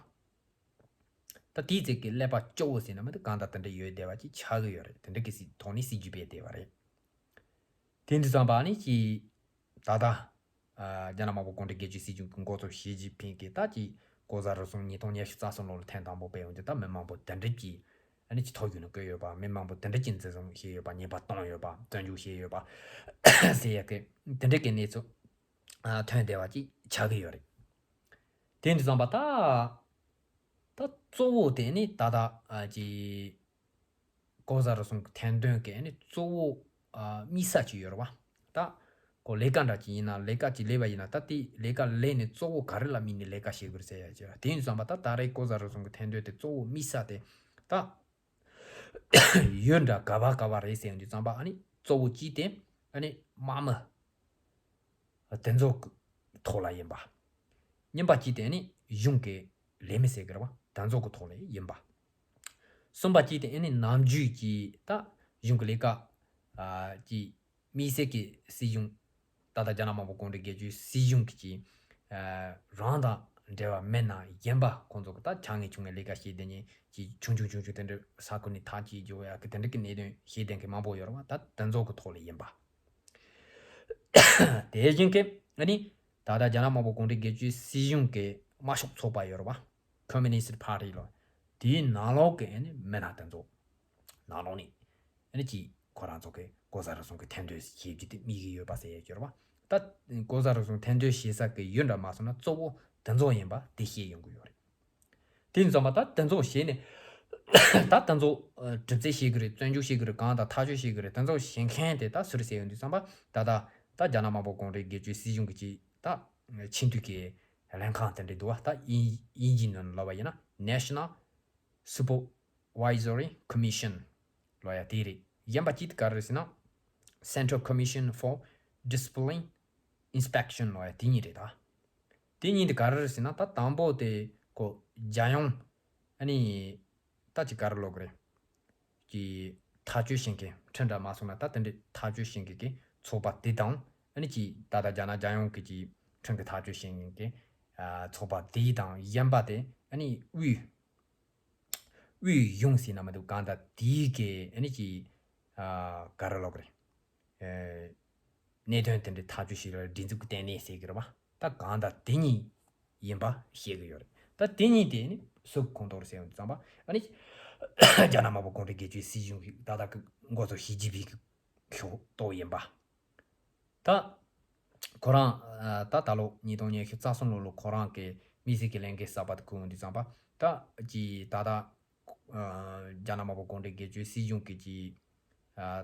ད་དེའི་ཚིག་གི་ཀླད་པ་སྐྱོ་བོ་ཟེར་ན་མི་འདུག་གང་ལྟར་དེ་འདྲ་ཡོད་བསྡད་པ་ཅིག་ཆགས་ཀྱི་ཡོད་རེད། དེ་འདྲ་གི་སྲིད་ཐོག་ནས་སྲིད་ཇུས་སྤེལ་བསྡད་པ་རེད། དེ་འདྲ་ཙམ་པ་ནི་ཅིག་ད་ལྟ་ཨ་རྒྱ་ནག་དམར་པོ་གུང་ཁྲན་སྒེར་གཅོད་སྲིད་གཞུང་གི་འགོ་གཙོ་ཞི་ཅིན་ཕིང་གིས་ད་ཅིག་ལྐོག་ཟ་རུལ་སུངས་ཉིས་སྟོང་ཉི་ཤུ་རྩ་གསུམ་ལོ་ལ་ཐེངས་དང་པོ་སྤེལ་ཡོང་དུས་ད་མི་མང་པོ་དེ་འདྲ་ཅིག་ཨ་ནི་ཅིག་ཐོ་གཞུང་ནས་བཀོད་ཡོད་པ། མི་མང་པོ་དེ་འདྲ་ཅིག་འཛིན་བཟུང་བྱས་ཡོད་པ། ཉེས་པ་བཏང་ཡོད་པ། བཙོན་འཇུག་བྱས་ཡོད་པ་ཟེར་ཡ་གི་དེ་འདྲ་གི་གནས་ཚུལ་ཨ་ཐོན་བསྡད་པ་ཅིག་ཆགས་ཀྱི་ཡོད་རེད། དེ་འདྲ་ཙམ་པ་ད་ད་གཙོ་བོ་དེ་ནི་ད་ལྟ་ཨ་ཅིག་ལྐོག་ཟ་རུལ་སུངས་ཀྱི་ཐེར་འདོན་གྱི་ཨ་ནི་གཙོ་བོ་ཨ་དམིགས་ས་ཅིག་ཡོད་རེད་བ། ད་ཁོ་ལས་ཀ་འདྲ་ཅིག་ཡིན་ན་ལས་ཀ་ཅིག་ལས་པ་ཡིན་ན་ད་དེ་ལས་ཀ་ལས་ནས་གཙོ་བོ་ག་རེ་ལ་དམིགས་ནས་ལས་ཀ་བྱེད་དགོས་རེད་ཟེར་ཡ་ཅིག་ཡོད་རེད། དེ་ཡིན་ཙམ་པ་ད་ད་རེས་ལྐོག་ཟ་རུལ་སུངས་ཀྱི་ཐེར་འདོན་དེ་གཙོ་བོ་དམིགས་ས་དེ་ད་ཡུལ་འདྲ་ག་བ་ག་བ་རེད་ཟེར་ཡོང་དུས་ཙམ་པ་ཨ་ནི་གཙོ་བོ་གཅིག་དེ་ཨ་ནི་དམག་མི་དེ་ཚོ་གི་ཐོག་ལ་ཡིན་པ། གཉིས་པ་གཅིག་དེ་ནི་གཞུང་གི་ལས་མི་ཟེར་གི་རེད་བ། དེ་ཚོ་གི་ཐོག་ལ་ཡིན་པ། གསུམ་པ་གཅིག་དེ་ནི་ནམ་རྒྱུན་གྱི་ད་གཞུང་གི་ལས་ཀ་ཨ་གྱི་དམིགས་བསལ་གྱི་སྲིད་གཞུང་ད་ལྟ་རྒྱ་ནག་དམར་པོ་གུང་ཁྲན་སྒེར་གཅོད་སྲིད་གཞུང་གི་ཅིག་ཨ་རང་དང་འབྲེལ་བ་མེད་ན་གཞན་པ་ཁོང་ཚོ་གི་ད་ཆ་ངེས་ཆུང་ངེས་ལས་ཀ་བྱེད་བསྡད་མཁན་གྱི་ཆུང་ཆུང་ཆུང་ཆུང་དེ་འདྲ་ས་ཁུལ་ནས་ཐག་གཅོད་རྒྱུ་ཡ་གི་དེ་འདྲ་གི་གནད་དོན་བྱེད་བསྡད་མཁན་མང་པོ་ཡོད་རེད་བ། ད་དེ་ཚོ་གི་ཐོག་ལ་ཡིན་པ། དེ་བཞིན་གྱི་ཨ་ནི་ད་ལྟ་རྒྱ་ནག་དམར་པོ་གུང་ཁྲན་སྒེར་གཅོད་སྲིད་གཞུང་གི་དམར་ཤོག་ཚོགས་པ་ཡོད་རེད་བ། Communist Party ལོ། དེའི་ནང་ལོགས་ཀྱི་ཨ་ནི་མི་སྣ་དེ་ཚོ་ནང་ལོགས་ནས་ཨ་ནི་ཅིག་ཁོ་རང་ཚོ་གི་ལྐོག་ཟ་རུལ་སུངས་ཀྱི་ཐེར་འདོན་བྱེད་རྒྱུ་དེ་དམིགས་ཀྱི་ཡོད་པ་ཟེར་ཡ་ཡོད་རེད་བ། ད་ལྐོག་ཟ་རུལ་སུངས་ཐེར་འདོན་བྱེད་ས་གི་ཡུལ་འདྲ་མ་སོང་ན་གཙོ་བོ་དེ་ཚོ་ཡིན་པ་དེ་ཤེས་ཡོང་གི་ཡོད་རེད། དེ་ཡིན་ཙང་མ་ད་དེ་ཚོ་བྱས་ནས་ད་དེ་ཚོ་ཨ་གྲུབ་རྩལ་བྱེད་ཀྱི་རེད། བཙོན་འཇུག་བྱེད་ཀྱི་རེད། གང་དང་ཐག་གཅོད་བྱེད་ཀྱི་རེད། དེ་ཚོ་བྱེད་མཁན་དེ་ད་སུ་རེད་ཟེར་ཡོང་དུས་ཙམ་པ་ད་ད་ད་རྒྱ་ནག་དམར་པོ་གུང་ཁྲན་སྒེར་གཅོད་སྲིད་གཞུང་གི་ཅིག་ད་ཆེས་མཐོའི་གི་ལྷན་ཁང་དེ་འདྲ་འདུག་བ། ད་དབྱིན་དབྱིན་ཇིའི་ནང་ལབ་པ་ཡིན་ན་National Supervisory Commission ལབ་ཡ་དེ་རེད། གཞན་པ་གཅིག་དེ་ག་རེ་རེད་ཟེར་ན་Central Commission for Discipline Inspection ལབ་ཡ་དེ་གཉིས་རེད་ད། དེ་གཉིས་དེ་ག་རེ་རེད་ཟེར་ན་ད་དང་པོ་དེ་ཁོ་རྒྱལ་ཡོངས་ཨ་ནི་ད་ཅིག་ག་རེ་ལབ་དགོས་རེད། ཀྱི་ཐག་གཅོད་བྱེད་མཁན་ཁྲིམས་འདྲ་མ་སོང་ན་ད་དེ་འདྲའི་ཐག་གཅོད་བྱེད་མཁན་གྱི་ཚོགས་པ་དེ་དང་ཨ་ནི་ཀྱི་ད་ལྟ་རྒྱ་ནག་རྒྱལ་ཡོངས་ཀྱི་ཀྱི་ཁྲིམས་ཀྱི་ཐག་གཅོད་བྱེད་མཁན་གྱི་ཨ་ཚོགས་པ་དེ་དང་གཞན་པ་དེ་ཨ་ནི་དབུས་དབུས་གཞུང་ཟེར་ན་མི་འདུག་གང་ལྟར་དེའི་གི་ཨ་ནི་ཀྱི་ཨ་ག་རེ་ལབ་དགོས་རེད། ཨེ་གནད་དོན་དེ་འདྲའི་ཐག་གཅོད་བྱེད་ཡུལ་སྒྲིག་འཛུགས་ལྟེ་གནས་ཟེར་གྱི་རེད་བ། ད་གང་ལྟར་དེ་གཉིས་ཡིན་པ་ཤེས་ཀྱི་ཡོད་རེད། ད་དེ་གཉིས་དེ་ནི་སུ་ཁོངས་གཏོགས་རེད་ཟེར་ཡོང་དུས་ཙམ་པ་ཨ་ནི་རྒྱ་ནག་དམར་པོ་གུང་ཁྲན་སྒེར་གཅོད་སྲིད་གཞུང་གི་ད་ལྟ་གི་འགོ་གཙོ་ཞི་ཅིན་ཕིང་གི་ཁོངས་གཏོགས་ཡིན་པ། ད་ཁོ་རང་ད་ད་ལོ་ཉིས་སྟོང་ཉི་ཤུ་རྩ་གསུམ་ལོ་ལོ་ཁོ་རང་གི་དམིགས་བསལ་གྱི་ལས་འགན་གསར་པ་དེ་ཁུར་ཡོང་དུས་ཙམ་པ་ད་ཀྱི་ད་ལྟ་རྒྱ་ནག་དམར་པོ་གུང་ཁྲན་སྒེར་གཅོད་སྲིད་གཞུང་གི་ཀྱི་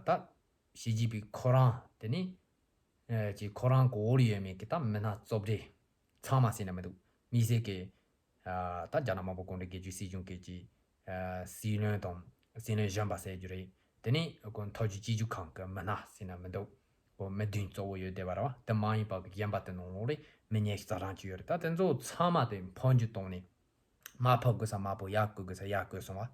ད་ཞི་ཅིན་ཕིང་ཁོ་རང་དེ་ནི་ཀྱི་ཁོ་རང་གི་འོག་ལ་ཡོད་མཁན་གྱི་ད་མི་སྣ་གཙོ་གྲས་ཚང་མ་ཟེར་ན་མི་འདུག་དམིགས་བསལ་གྱི་ད་རྒྱ་ནག་དམར་པོ་གུང་ཁྲན་སྒེར་གཅོད་སྲིད་གཞུང་གི་ཀྱི་སྲིད་བློན་དང་སྲིད་བློན་གཞོན་པ་ཟེར་རྒྱུ་རེད། དེ་ནས་ཁོ་མཐོ་རྒྱུགས་སྤྱི་ཁྱབ་ཁང་གི་མི་སྣ་ཟེར་ན་མི་འདུག་ཁོ་མི་བདུན་གཙོ་བོ་ཡོད་བསྡད་པ་རེད་བ། དེ་མ་ཡིན་པ་གི་གཞན་པ་དེ་ནང་ལོགས་ལ་ མི་ཉེ་ཤི་རྩ་གྲངས་ཅིག་ཡོད་རེད། ད་དེ་ཚོ་ཚང་མ་དེ་འཕོ་འགྱུར་བཏང་ནས། མར་འཕོ་དགོས་ས་མར་འཕོ། ཡར་བསྐོར་དགོས་ས་ཡར་བསྐོར་སོང་བ།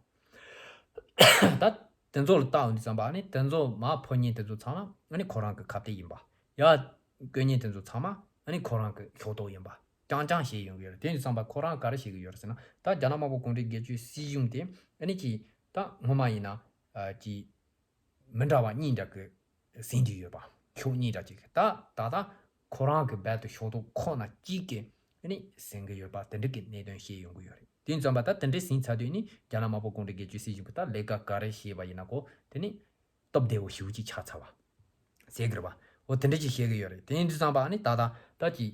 ད་དེ་ཚོ་ལ་བལྟ་འོང་དུས་ཙམ་པ་ཨ་ནི་དེ་ཚོ་མར་འཕོ་མཁན་དེ་ཚོ་ཚང་མ་ཨ་ནི་ཁོ་རང་གི་ཁ་གཏད་ཡིན་པ། ཡར་བསྐོར་མཁན་དེ་ཚོ་ཚང་མ་ཨ་ནི་ཁོ་རང་གི་ཕྱོགས་གཏོགས་ཡིན་པ་རྐྱང་རྐྱང་བཤད་ཡོང་གི་ཡོད་རེད། དེ་ཡིན་དུས་ཙམ་པ་ཁོ་རང་ག་རེ་བཤད་ཀྱི་ཡོད་རེད་ཟེར་ན། ད་རྒྱ་ནག་དམར་པོ་གུང་ཁྲན་སྒེར་གཅོད་སྲིད་གཞུང་དེ་ཨ་ནི་ཅིག་ད་སྔོན་མ་ཡིན་ན་ཨ་ཅིག་མི་འདྲ་བ་གཉིས་འདྲ་གི་ཟིན་གྱི་ཡོད་པ། ཕྱོགས་གཉིས་འདྲ་ཅིག་ད་ད་ལྟ་ཁོ་རང་གི་རྦད་དེ་ཕྱོགས་གཏོགས་ཁོ་ན་གཅིག་གི་ཨ་ནི་ཟིན་གྱི་ཡོད་པ་དེ་འདྲ་གི་གནད་དོན་བཤད་ཡོང་གི་ཡོད་རེད། དེ་ཡིན་ཙམ་པ་ད་དེ་འདྲ་ཟིན་ཚར་དུས་ནི་རྒྱ་ནག་དམར་པོ་གུང་ཁྲན་སྒེར་གཅོད་སྲིད་གཞུང་གི་ད་ལས་ཀ་ག་རེ་བྱས་པ་ཡིན་ན་ཁོ་དེ་ནི་སྟབས་བདེ་བོ་ཞེ་པོ་ཅིག་ཆགས་ཚར་བ་ཟེར་གི་རེད་བ། འོ་དེ་འདྲ་ཅིག་བཤད་གི་ཡོད་རེད། དེ་ཡིན་དུས་ཙམ་པ་ཨ་ནི་ད་ད་ད་ཅིག་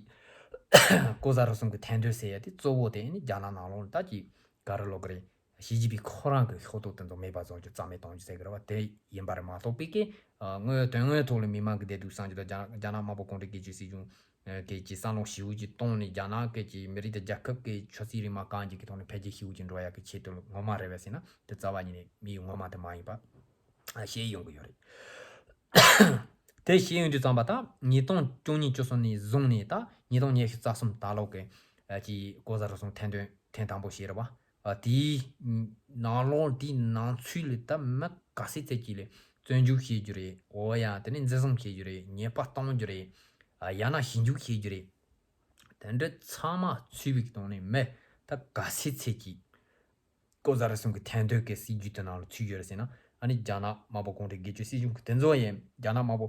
ལྐོག་ཟ་རུལ་སུངས་གི་ཐད་འདོད་ཟེར་ཡ་དེ་གཙོ་བོ་དེ་ཨ་ནི་རྒྱ་ནག་ནང་ལོགས་ལ་ད་ཅིག་ག་རེ་ལབ་དགོས་རེད། ཞི་ཅིན་ཕིང་ཁོ་རང་གི་ཕྱོགས་གཏོགས་དེ་ཚོ་མེད་པ་བཟོ་རྒྱུ་རྩ་མེད་གཏོང་རྒྱུ་ཟེར་གི་རེད་བ། དེ་ཡིན་པ་རེད་མ་གཏོགས་པའི་གི་དངོས་དོན་དངོས་ཐོག་ལ་མི་མང་གི་བདེ་སྡུག་བསམ་རྒྱུ་དང་རྒྱ་རྒྱ་ནག་དམར་པོ་གུང་ཁྲན་སྒེར་གཅོད་སྲིད་གཞུང་གི་ཀྱི་བསམ་བློ་ཞེ་པོ་ཅིག་གཏོང་ནས་རྒྱ་ནག་གི་ཀྱི་མི་རིགས་དང་རྒྱལ་ཁབ་ཀྱི་ཆོས་སྲིད་རིས་དམའ་གང་ཅིག་གི་ཐོག་ནས་འཕེལ་རྒྱས་ཞེ་པོ་ཅིག་འགྲོ་ཡག་གི་ཆེད་དུ་ངོ་མ་རེད་པས་ཟེར་ན་དེ་རྩ་བ་ཉིད་ནས་དམིགས་ཡུལ་ངོ་མ་དེ་མ་ཡིན་པ་ཨ་བཤད་ཡོང་གི་ཡོད་རེད། དེ་བཤད་ཡོང་དུས་ཙམ་པ་ད་ཉིས་སྟོང་བཅུ་གཉིས་བཅུ་གསུམ་ནས་བཟུང་ནས་ད་ཉིས་སྟོང་ཉི་ཤུ་རྩ་གསུམ་ད་ལོ་གི་ཨ་ཀྱི་ལྐོག་ཟ་རུལ་སུངས་ཐེར་འདོན་ཐེངས་དང་པོ་བྱས་རེད་བ། ཨ་དེའི་ནང་ལོགས་དེའི་ནང་ཚུད་ལ་ད་མི་ག་ཚད་ཚད་ཅིག་ལ་བཙོན་འཇུག་བྱེད་རྒྱུ་རེད། འོ་ཡ་དེ་ནས་འཛིན་བཟུང་བྱེད་རྒྱུ་རེད། ཉེས་པ་གཏོང་རྒྱུ་རེད། ཨ་ཡང་ན་ཞི་འཇུག་བྱེད་རྒྱུ་རེད། དེ་འདྲ་ཚང་མ་ཚུད་པའི་སྟེང་ནས་མི་ད་ག་ཚད་ཚད་ཅིག་ལྐོག་ཟ་རུལ་སུངས་ཀྱི་ཐེར་འདོན་གྱི་སྲིད་ཇུས་དེ་ནང་ལ་ཚུད་ཡོད་རེད་ཟེར་ན། ཨ་ནི་རྒྱ་ནག་དམར་པོ་གུང་ཁྲན་སྒེར་གཅོད་སྲིད་གཞུང་གི་དེ་ཚོ་ཡིན། རྒྱ་ནག་དམར་པོ་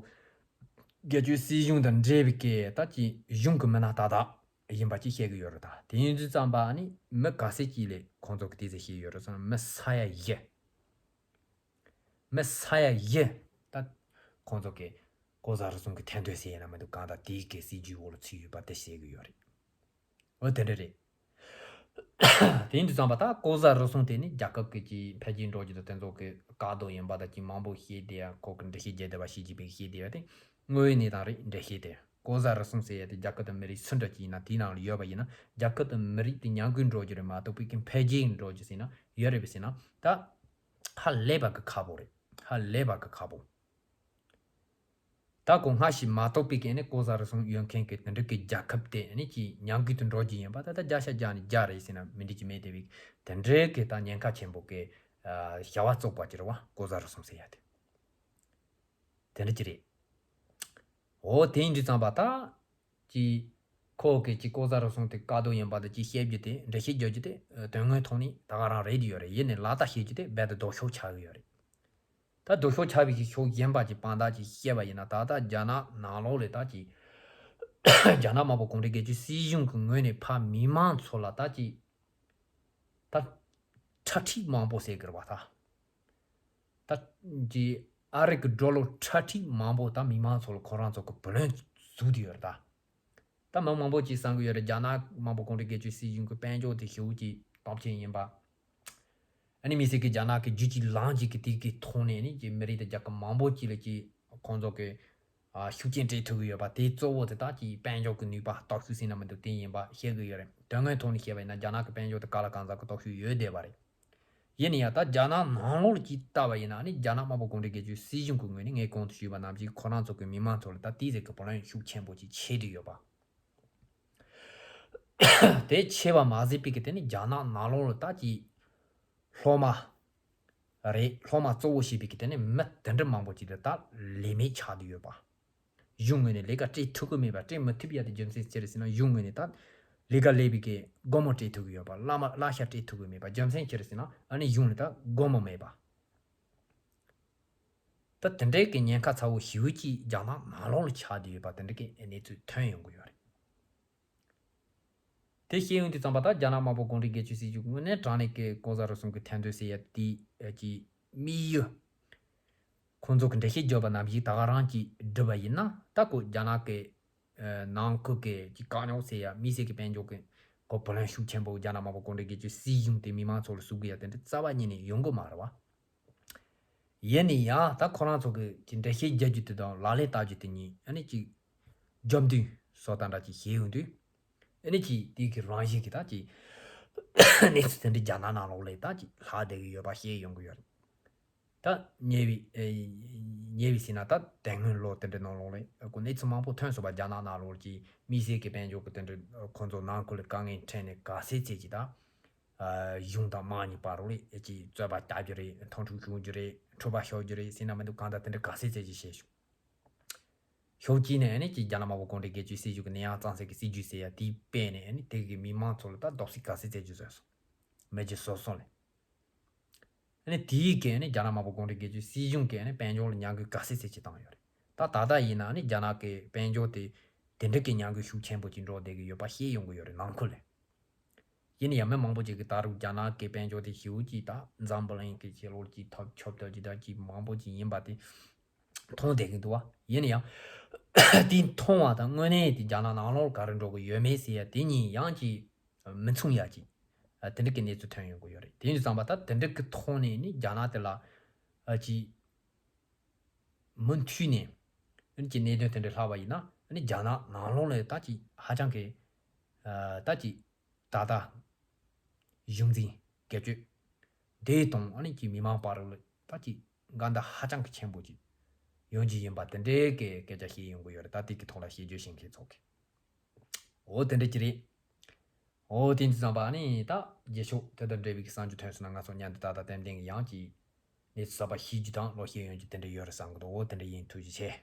སྒེར་གཅོད་སྲིད་གཞུང་དང་འབྲེལ་བའི་གི་ད་ཀྱི་གཞུང་གི་མི་སྣ་ཏག་ཏག་ཡིན་པ་ཅིག་བཤད་གི་ཡོད་རེད། ད་དེ་ཡིན་དུས་ཙམ་པ་ཨ་ནི་མི་ག་ཚད་ཅིག་ལས་ཁོང་ཚོ་གི་དེ་ཚོ་བཤད་ཡོད་རེད་ཟེར་ན་མི་ས་ཡ་བཞི། མི་ས་ཡ་བཞི་ད་ཁོང་ཚོ་གི་ལྐོག་ཟ་རུལ་སུངས་ཀྱི་ཐེར་འདོན་ཟེར་ཡིན་ན་མི་འདུག་གང་ལྟར་དེའི་གི་སྲིད་ཇུས་འོག་ལ་ཚུད་ཡོད་པ་དེ་བཤད་གི་ཡོད་རེད། འོ་དེ་འདྲ་རེད། དེ་ཡིན་དུས་ཙམ་པ་ད་ལྐོག་ཟ་རུལ་སུངས་དེ་ནི་རྒྱལ་ཁབ་ཀྱི་ཀྱི་འཕེལ་རྒྱས་འགྲོ་རྒྱུ་དང་དེ་ཚོ་གི་དཀའ་སྡུག་ཡིན་པ་དང་ཀྱི་མང་པོ་བཤད་དེ་ཡང་ཁོ་གི་འགྲེལ་བཤད་རྒྱག་བསྡད་པ་ཞི་ཅིན་ཕིང་གིས་བཤད་བསྡད་པ་དེ་དངོས་ཡོད་གནས་སྟངས་རེད། འགྲེལ་བཤད་དེ་ལྐོག་ཟ་རུལ་སུངས་ཟེར་ཡ་དེ་རྒྱལ་ཁབ་དང་མི་རིགས་སུ་འདྲ་ཅིག་ཡིན་ན་དེའི་ནང་ལ་ཡོད་པ་ཡིན་ན་རྒྱལ་ཁབ་དང་མི་རིགས་དེ་ཉམས་རྒུད་འགྲོ་རྒྱུ་རེད་མ་གཏོགས་པའི་ཀྱི་འཕེལ་རྒྱས་འགྲོ་རྒྱུ་ཟེར་ན་ཡོད་རེད་པས་ཟེར་ན་ད་ཧ་ལས་པ་གི་ཁག་པོ་རེད། ཧ་ལས་པ་གི་ཁག་པོ། ད་གོ་སྔ་ཕྱི་མ་གཏོགས་པའི་གི་ནི་ལྐོག་ཟ་རུལ་སུངས་ཡོད་མཁན་གི་དེ་འདྲ་གི་རྒྱལ་ཁབ་དེ་ནི་ཀྱི་ཉམས་རྒུད་དུ་འགྲོ་རྒྱུ་ཡིན་པ་ད་ལྟ་བརྒྱ་ཆ་བརྒྱ་ནི་བརྒྱ་རེད་ཟེར་ན་མི་འགྲིག་གི་མེད། དེ་བས་དེ་འདྲའི་གི་ད་ཉེན་ཁ་ཆེན་པོ་གི་བྱ་བ་བཙོག་པ་ཅིག་རེད་བ། ལྐོག་ཟ་རུལ་སུངས་ཟེར་ཡ་དེ་དེ་འདྲ་ཅིག་རེད། འོ་དེ་ཡིན་དུས་ཙམ་པ་ད་ཀྱི་ཁོ་གི་ཀྱི་ལྐོག་ཟ་རུལ་སུངས་དེ་དཀའ་སྡུག་ཡིན་པ་དང་ཀྱི་བཤད་རྒྱུ་དེ་འགྲེལ་བཤད་རྒྱག་རྒྱུ་དེ་དོན་དངོས་ཐོག་ནས་ད་ག་རང་རེད་ཡོད་རེད། ཡིན་ནའི་ལག་བསྟར་བྱེད་རྒྱུ་དེ་རྦད་དེ་ལྡོག་ཕྱོགས་ཆགས་ཀྱི་ཡོད་རེད། ད་ལྡོག་ཕྱོགས་ཆགས་པའི་གི་ཕྱོགས་གཞན་པ་ཅིག་དཔང་རྟགས་ཅིག་བཤད་པ་ཡིན་ན་ད་ལྟ་རྒྱ་ནག་ནང་ལོགས་ལ་ད་ཅིག་རྒྱ་ནག་དམར་པོ་གུང་ཁྲན་སྒེར་གཅོད་སྲིད་གཞུང་གི་ངོས་ནས་ཕར་མི་མང་ཚོ་ལ་ད་ཅིག་ད་ཁྲ་ཁྲིག་མང་པོ་ཟེར་གི་རེད་བ། ད་ད་ཅིག་ཨ་རི་གི་ཌོ་ལར་ཁྲ་ཁྲིག་མང་པོ་ད་མི་མང་ཚོ་ལ་ཁོ་རང་ཚོ་གི་བུ་ལོན་ཟུག་བསྡད་ཡོད་རེད་ད། ད་མི་མང་པོ་ཅིག་བསམ་གི་ཡོད་རེད། རྒྱ་ནག་དམར་པོ་གུང་ཁྲན་སྒེར་གཅོད་སྲིད་གཞུང་གི་དཔལ་འབྱོར་དེ་ཞེ་པོ་ཅིག་སྟོབས་ཆེན་ཡིན་པ། ཨ་ནི་མི་སེར་གྱི་རྒྱ་ནག་གི་རྒྱུད་གཅིག་ལམ་གཅིག་གི་དེ་གི་ཐོག་ནས་ནི་ཀྱི་མི་རིགས་དང་རྒྱལ་ཁབ་མང་པོ་ཅིག་ལ་ཀྱི་ཁོང་ཚོ་གི་ཨ་ཤུགས་རྐྱེན་སྤྲད་ཐུབ་ཀྱི་ཡོད་པ། དེའི་གཙོ་བོ་དེ་དག་ཀྱི་དཔལ་འབྱོར་གྱི་ནུས་པ་སྟོབས་ཤུགས་ཟེར་ན་མི་འདུག་དེ་ཡིན་པ་ཤེས་ཀྱི་ཡོད་རེད། དོན་དངོས་ཐོག་ནས་བཤད་པ་ཡིན་ན་རྒྱ་ནག་གི་དཔལ་འབྱོར་དེ་ག་ལ་གང་འཚམ་གྱི་སྟོབས་ཤུགས་ཡོད་བསྡད་པ་རེད། ཡིན་ན་ཡང་ད་རྒྱ་ནག་ནང་ལོགས་ཀྱི་ལྟ་བ་ཡིན་ན་ནི་རྒྱ་ནག་དམར་པོ་གུང་ཁྲན་སྒེར་གཅོད་སྲིད་གཞུང་གི་ངོས་ནས་ངས་གོང་དུ་ཞུས་པ་ནང་བཞིན་ཁོ་རང་ཚོ་གི་མི་མང་ཚོ་ལ་ད་དེའི་ཟེར་གི་བུ་ལོན་ཤུགས་ཆེན་པོ་ཅིག་ཆད་དུ་ཡོད་པ། དེ་ཆད་པ་མ་ཟད་པའི་གི་དེ་ནི་རྒྱ་ནག་ནང་ལོགས་ལ་ད་ཀྱི་སློབ་མ་རེད། སློབ་མ་གཙོ་བོ་བྱས་པའི་གི་དེ་ནི་མི་དེ་འདྲ་མང་པོ་ཅིག་ལ་ད་ལས་མེད་ཆགས་བསྡད་ཡོད་པ། གཞུང་ངོས་ནས་ལས་ཀ་སྤྲད་ཐུབ་ཀྱི་མེད་པ། སྤྲད་མི་ཐུབ་ཡ་དེ་རྒྱུ་མཚན་ཅི་རེད་ཟེར་ན་གཞུང་ངོས་ནས་ད་ལས་ཀ་ལས་པའི་གི་སྒོར་མོ་སྤྲད་ཐུབ་ཀྱི་ཡོད་པ། གླ་མ་གླ་ཆ་སྤྲད་ཐུབ་ཀྱི་མེད་པ། རྒྱུ་མཚན་ཅི་རེད་ཟེར་ན་ཨ་ནི་གཞུང་ལ་ད་སྒོར་མོ་མེད་པ། ད་དེ་འདྲའི་གི་ཉེན་ཁ་ཚ་བོ་ཞེ་པོ་ཅིག་རྒྱ་ནག་ནང་ལོགས་ལ་ཆགས་བསྡད་ཡོད་པ་དེ་འདྲའི་གི་གནས་ཚུལ་ཐོན་ཡོང་གི་ཡོད་རེད། དེ་བཤད་ཡོང་དུས་ཙམ་པ་ད་རྒྱ་ནག་དམར་པོ་གུང་ཁྲན་སྒེར་གཅོད་སྲིད་གཞུང་ངོས་ནས་དྲང་གནས་ཀྱི་ལྐོག་ཟ་རུལ་སུངས་ཀྱི་ཐེར་འདོན་ཟེར་ཡ་དེ་ཀྱི་དམིགས་ཡུལ། ཁོང་ཚོ་གི་འགྲེལ་བཤད་བརྗོད་པ་ནང་བཞིན་ད་ག་རང་གིས་བསྒྲུབས་པ་ཡིན་ན་ད་ཁོ་རྒྱ་ནག་གི་ནང་ཁུལ་གྱི་ཀྱི་དཀའ་རྙོག་ཟེར་ཡ་མི་སེར་གྱི་དཔལ་འབྱོར་གྱི་ཁོ་བུ་ལོན་ཤུགས་ཆེན་པོ་རྒྱ་ནག་དམར་པོ་གུང་ཁྲན་སྒེར་གཅོད་སྲིད་གཞུང་དེ་མི་མང་ཚོ་ལ་ཟུག་གི་ཡ་དེ་འདྲ་རྩ་བ་ཉིད་ནས་ཡོང་གི་མ་རེད་བ། ཡིན་ན་ཡང་ད་ཁོ་རང་ཚོ་གི་ཀྱི་འགྲེལ་བཤད་རྒྱག་རྒྱུ་དེ་དང་ལག་ལེན་བསྟར་རྒྱུ་དེ་གཉིས་ཨ་ནི་ཅིག་རྒྱབ་མདུན་བཟོ་ལྟ་འདྲ་ཅིག་བྱས་ཡོང་དུས། ཨ་ནི་ཅིག་དེ་གི་རང་བཞིན་གྱི་ད་ཅིག་གནས་ཚུལ་དེ་འདྲ་རྒྱ་ནག་ནང་ལོགས་ལ་ད་ཅིག་ལྷག་བསྡད་ཀྱི་ཡོད་པ་ཤེས་ཡོང་གི་ཡོད་རེད། ད་ཉེ་བའི་ཨེ་ཉེ་བའི་ཟེར་ན་ད་དེ་སྔོན་ལོ་དེ་འདྲའི་ནང་ལོགས་ལ་ཨ་ཁོ་གནས་ཚུལ་མང་པོ་ཐོན་སོང་བ། རྒྱ་ནག་ནང་ལོགས་ཀྱི་དམིགས་བསལ་གྱི་དཔལ་འབྱོར་གྱི་དེ་འདྲའི་ཁོང་ཚོ་ནང་ཁུལ་ལ་དཀའ་ངལ་འཕྲད་ནས་ག་ཚད་ཚད་ཀྱི་ད་ཨ་གཞུང་དང་དམངས་གཉིས་བར་ལ་ཨེ་ཅིག་རྩོད་པ་རྒྱག་རྒྱུ་རེད། འཐབ་འཁྲུག་ཤོར་རྒྱུ་རེད། འཁྲུག་པ་ཤོར་རྒྱུ་རེད་ཟེར་ན་མི་འདུག་གང་ལྟར་དེ་འདྲ་ག་ཚད་ཚད་ཀྱི་བྱས་བྱུང་། ཤོག་གཅིག་ནས་ཨ་ནི་ཅིག་རྒྱ་ནག་དམར་པོ་གུང་ཁྲན་སྒེར་གཅོད་སྲིད་གཞུང་གི་ནད་ཡམས་གཙང་སེལ་གྱི་སྲིད་ཇུས་ཟེར་ཡ་དེ་སྤེལ་ནས་ཨ་ནི་དེ་གི་མི་མང་ཚོ་ལ་ད་རྡོག་རྩིས་ག་ཚད་བཙལ་རྒྱུ་བཟོས་སོང་། མི་རྒྱུ་སོ་སོ་ལས། ཨ་ནི་དེའི་གི་ཨ་ནི་རྒྱ་ནག་དམར་པོ་གུང་ཁྲན་སྒེར་གཅོད་སྲིད་གཞུང་གི་ཨ་ནི་དཔལ་འབྱོར་ལ་ཉམས་རྒུད་ག་ཚད་ཚད་ཅིག་བཏང་ཡོད་རེད། ད་ད་ལྟ་ཡིན་ན་ཨ་ནི་རྒྱ་ནག་གི་དཔལ་འབྱོར་དེ་དེ་འདྲ་གི་ཉམས་རྒུད་ཤུགས་ཆེན་པོ་ཅིག་འགྲོ་བསྡད་གི་ཡོད་པ་ཤེས་ཡོང་གི་ཡོད་རེད་ནང་ཁུལ་ལས། ཡིན་ཡང་མི་མང་པོ་ཅིག་གིས་ད་རུང་རྒྱ་ནག་གི་དཔལ་འབྱོར་དེ་ཞེ་པོ་ཅིག་ད་འཛམ་བུ་གླིང་གི་ཆེ་ལོར་གྱི་ཐབས་ཆོབ་ཐབས་ཀྱི་ད་ཅིག་མང་པོ་ཅིག་ཡིན་པ་དེ་མཐོང་བསྡད་ཀྱི་འདུག་བ། ཡིན་ཡང་དེ་མཐོང་བ་དང་དངོས་གནས་དེ་རྒྱ་ནག་ནང་ལོགས་ག་རེ་འགྲོ་གི་ཡོད་མེད་ཟེར་ཡ་དེ་གཉིས་ཡང་ཅིག་མི་མཚུངས་ཡ་ཅིག་དེ་འདྲ་གི་གནས་ཚུལ་ཐོན་ཡོང་གི་ཡོད་རེད། དེ་ཡིན་དུས་ཙམ་པ་ད་དེ་འདྲ་གི་ཐོག་ནས་ནི་རྒྱ་ནག་དེ་ལ་ཨ་ཅིག་མུ་མཐུད་ནས་ཨ་ནི་ཀྱི་གནད་དོན་དེ་འདྲ་ལྷག་པ་ཡིན་ན་ཨ་ནི་རྒྱ་ནག་ནང་ལོགས་ལ་ད་ཅིག་ཧ་ཅང་གི་ཨ་ད་ཅིག་ད་ལྟ་གཞུང་འཛིན་སྒེར་གཅོད་དེ་དང་ཨ་ནི་ཀྱི་མི་མང་བར་ལ་ད་ཅིག་འགལ་ཟླ་ཧ་ཅང་གི་ཆེན་པོ་ཅིག་ཡོང་གི་ཡིན་པ་དེ་འདྲའི་གི་སྐད་ཆ་བཤད་ཡོང་གི་ཡོད་རེད། ད་དེ་གི་ཐོག་ལ་བཤད་རྒྱུ་བྱེད་མཁན་ཚོ་གི་འོ་དེ་འདྲ་ཅིག་རེད། འོ་དེ་འདྲ་ཙམ་པ་ནི་ད་རྗེས་ཕྱོགས་དེ་དང་འབྲེལ་བའི་གི་གསར་འགྱུར་ཐོན་སོང་ན་ང་ཚོ་མཉམ་དུ་ད་ལྟ་ཏན་ཏན་གི་ཡང་ཅིག་གནས་ཚུལ་གསར་པ་ཤེས་རྒྱུ་དང་ལོག་ཤེས་ཡོང་རྒྱུ་དེ་འདྲ་ཡོད་རེད་བསམ་གི་འདུག་འོ་དེ་འདྲ་ཡིན། ཐུགས་རྗེ་ཆེ།